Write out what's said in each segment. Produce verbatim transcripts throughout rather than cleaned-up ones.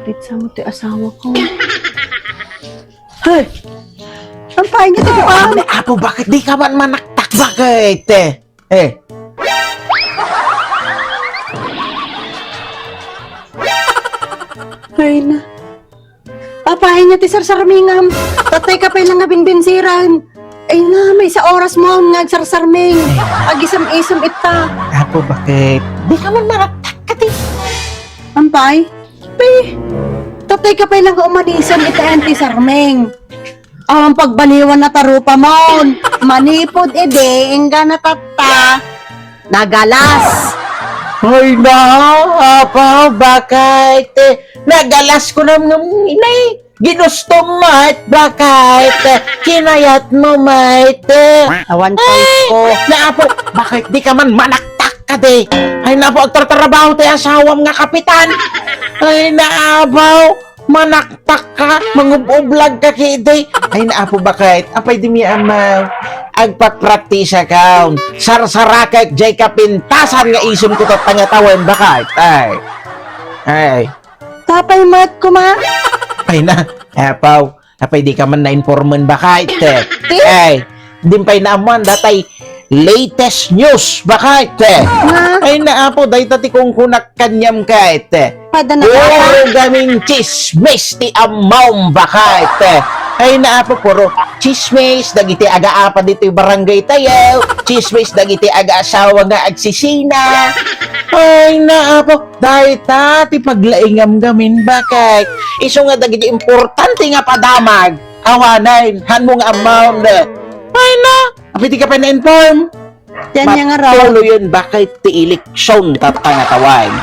Pizza mo ti asawa ko. Hey! Ang pain niya, tigpa! Ay, Apo, bakit di ka man manaktak? Bakit? Eh, eh. Ay na. Papain niya ti sarsarmingam. Tatay ka pay lang nga binbinsiran. Ay na, maysa oras mo nga agsarsarming. Agisam-isam ita. Apo, bakit? Di ka man manaktak ka, ti. Ampay? Pi, tatay ka pay lang nga umanisan ita, Auntie Sarming. Awan pagbaliwan na ta rupa mon. Manipod idi, ingga na tatta. Nagalas. Hoy na, Apo, bakit? Nagalas ko nam ngam inay. Ginustom met, bakit? Kinayat mo met. Awan choice ko. Naapo, bakit di ka man manaktak ka di? Ay, naapo, agtartrabaho ti asawam nga kapitan. Ay, naapo, manaktak ka, mangub-ublag ka kidi. Ay, naapo, bakit? Apay di mi amaw. Agpapraktisakon. Sarsarakek jay kapintasan nga isim ko tatta nga tawen, bakit? Ay. Ay. Tapay met koma. Ay na, Apo. Apay di ka man nainformen, bakit? Ti? Ay, di pay naammoan datay latest news, bakit? Nga? Ay na, Apo, dayta ti kunkunak kaniam, ket. Pada na. Puro gamin chismis ti ammom, bakit? Ay na, Apo, puro chismis dagiti agaapa ditoy barangay tayo. Chismis dagiti agaasawa nga agsisina. Ay na, Apo, dayta ti paglaingam gamin, bakit? Isu nga dagiti importante nga padamag, awanen, hanmo nga amount. Ay na, apay di ka pay na-inform? Yan nga raw. Matuloyen, bakit ti eleksyon tatta nga tawen?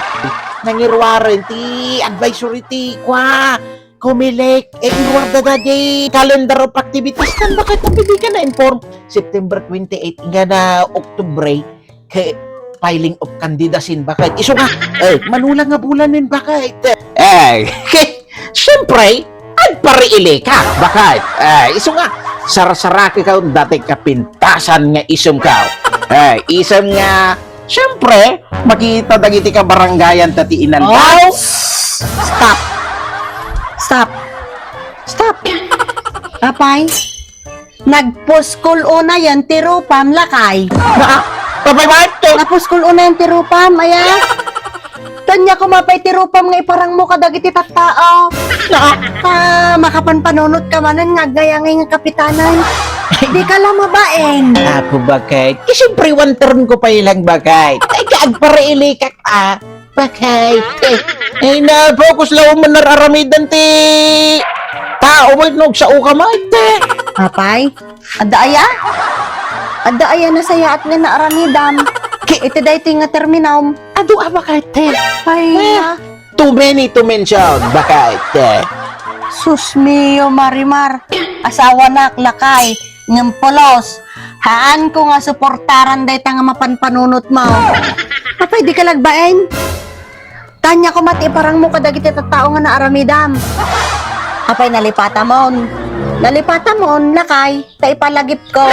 Nangiruaren ti advisory ti kua, Comelec, eh, iruar da dadi calendar of activities, kan bakit apay di ka na-inform? September twenty-eight, nga na Oktubre, Ke, filing of candidacy, bakit? Isu nga, eh, manulang nga bulan nin, bakit? Eh, ke, siyempre, agpariili ka, bakit? Eh, isu nga, sarsaraki ka, dati kapintasan nga isem ka. Eh, isem nga, siyempre, makita dagiti kabarangayan ta ti inantaw. Oh, stop. Stop. Stop. Apay? Nagpuskol unayen ti rupam, lakay. Na, apay ba ito? Napuskol unayen ti rupam, aya. Ania koma pay ti rupam nga iparangmo kadagiti tattao. Na, ah, makapanpanunot ka manen nga agnayangay nga kapitanan. Di ka la mabain. Apo, bakit? Kasi siyempre, one term ko pay lang, bakit? Ay, ka, agpariili ka, ah. Bakit? Eh, ay, na, Apo, kusla man nararamidan ti tao mo, no, sa uka mo, ite. Apay? Adda aya? Adda aya nasayaat nga naaramidam? Ki- Iti daytoy nga terminum. Adu, ah, bakit, te? Ay, Eh, na. Too many to mention, bakit, te? Sus mio, Marimar. Asawanak, lakay. Ngem pulos, haanko nga suportaran dayta nga mapanpanunotmo. Apay, di ka lagbaen? Ania koma ti iparangmo kadagiti tattao nga naaramidam? Apay, nalipatamon. Nalipatamon, lakay, ta ipalagipko.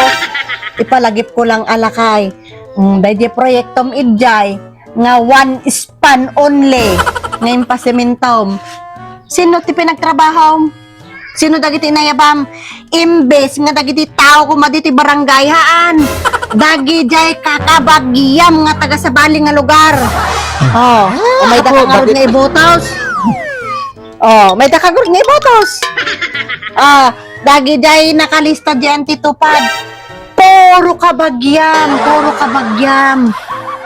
Ipalagipko lang a lakay. Mm, daydi proyektom idiay nga one span only nga impasimentom. Sino ti pinagtrabahom? Sino dagiti inayabam? Imbes nga dagiti tao koma ditoy barangay, haan. Dagidiay kakabagiam nga taga-sabali nga lugar. Oh, Ah, mayda ka ngarud nga ibotos. Oh, mayda ka ngarud nga ibotos. Ah, dagidiay nakalista diyan ti tupad. Puro kabagiam, puro kabagiam.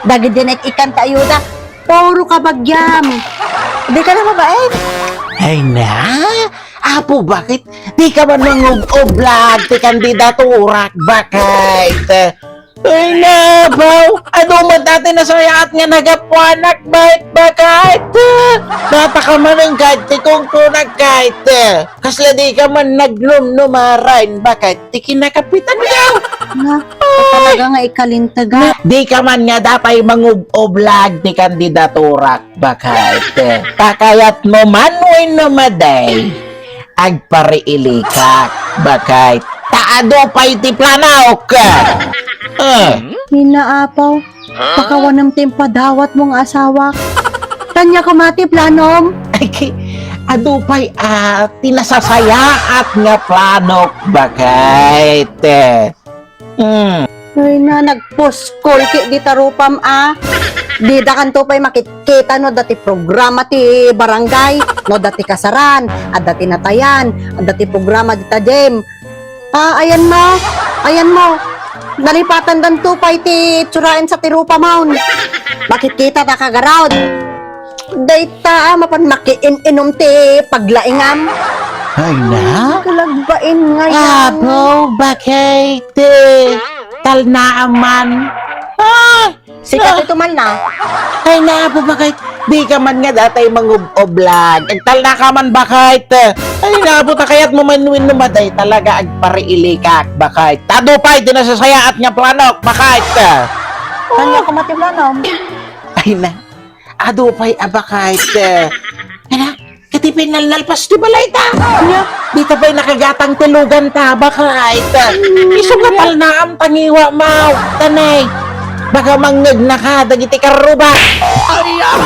Dagidiay nag-ikkan ta ayuda. Puro kabagiam. Di ka na mabain? Ay na, Apo, bakit di ka man mangub-ublag ti kandidaturak? Bakit? Ay na, Apo, adu man dati nasayaat nga nagapuanak, bakit, bakit? Data ka man ang kahit ti kungkunak, kahit. Kasla di ka man nagnumnumaran, bakit? Ti kinakapitan ka. Nga, talaga nga ikalintag, ah. Di ka man nga dapay mangub-ublag ti kandidaturak, bakit? Pakayat mo man wenno madi, agpariilikak, bakit? Ta adu pay ti planok. Ah. Ni na, Apo, pakawanem ti impadawatmo nga asawa. Ania koma ti planom? Ay, ki-, Adu pay a ti nasasayaat nga planok, baket. Hmm. Ay na, nagpuskol ki dita rupam a. Didakanto pay makitkita no adda ti programa ti barangay, no adda ti kasaran, adda ti natayan, adda ti programa dita gym. Ah, ayan mo. Ayan mo. Nalipatandanto pay ti itsuraen sa ti rupamon. Makitkita ta kagarod. Dayta a mapan makiin-inum ti paglaingam. Ay na? Kalagbain ngayon. Apo, baket. Talnaam man. Ah! Sika ti tumalna. Ay na, apo, baket. Dika man nga datay mangub-oblag. Agtalna ka man, baket. Ay na, apo, ta kayatmo man wenno maday talaga agpariilikak, baket. Ta adu pay ti nasasayaat nga planok, baket. Ania koma ti planok? Ay na. Adu pay a baket. Ala, kati pay nalnalpas ti balayta. Ania? Dita pay nakagatang ti luganta, baket. Isu nga talnaam ta ngiwam, aw. Tanay. Baka mangngegnaka dagiti karruba. Ay, ah.